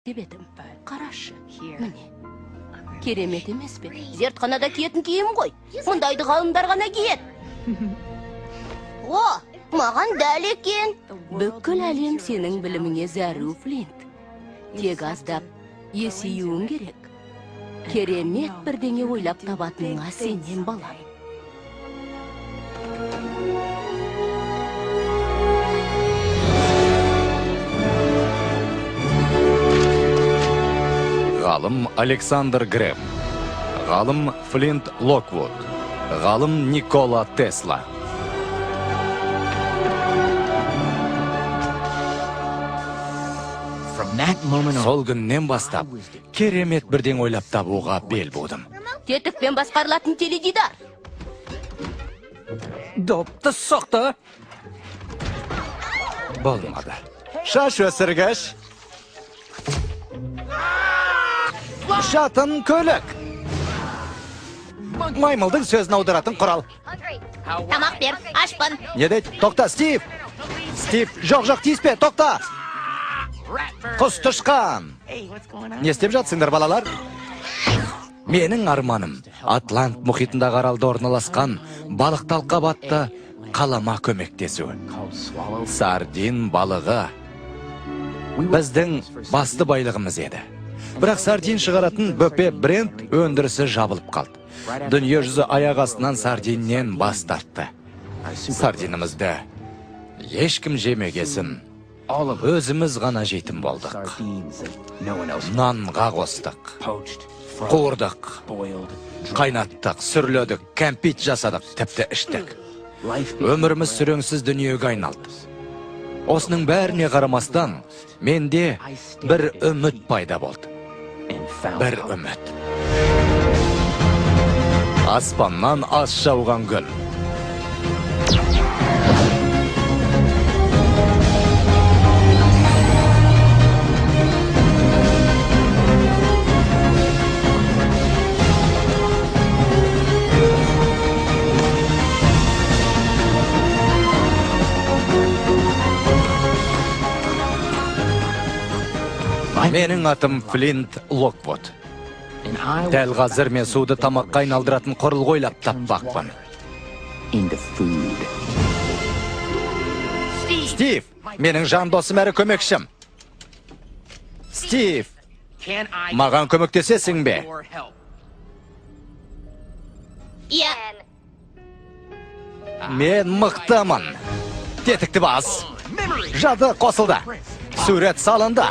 Деп едім. Қарашы, міне. Керемет емес пе? Зертханада киетін киім ғой. Мұндайды ғалымдар ғана киеді. О, маған дәл екен. Бүкіл әлем сенің біліміңе зәру, Флинт. Тек аздап есеюің керек. Керемет бірдеңе ойлап табатыныңа сенем, балам. Ғалым Александр Грэм, ғалым Флинт Локвуд, ғалым Никола Тесла. Сол күннен бастап керемет бірдеңе ойлап табуға бел будым. Тетікпен басқарылатын теледидар. Допты соқты. Болмады. Шаш өсіргіш. Ұшатын көлік. Маймылдың сөзін аударатын құрал. Тамақ бер, ашпын. Не дейді? Тоқта, Стив! Стив, жоқ, жоқ, тиіспе, тоқта! Құс тышқан! Не істеп жатсыңдар, балалар? Менің арманым Атлант мұхитындағы аралда орналасқан балықты алқап атты қалама көмектесу. Сардин балығы біздің басты байлығымыз еді. Бірақ сардин шығаратын бөпе бренд өндірісі жабылып қалды. Дүние жүзі аяқ астынан сардиннен бас тартты. Сардинімізді ешкім жемегесін, өзіміз ғана жейтін болдық. Нанға қостық, қуырдық, қайнаттық, сүрледік, кәмпит жасадық, тіпті іштік. Өміріміз сүреңсіз дүниеге айналды. Осының бәріне қарамастан, менде бір үміт пайда болды. Бір үміт. Аспаннан ас жауған күн. Менің атым Флинт Локвуд. Дәл қазір мен суды тамаққа айналдыратын құрылғы ойлап таппақпын. Стив, менің жан досым әрі көмекшім. Стив, маған көмектесесің бе? Иә. Мен мықтымын. Тетікті бас. Жады қосылды. Сурет салынды.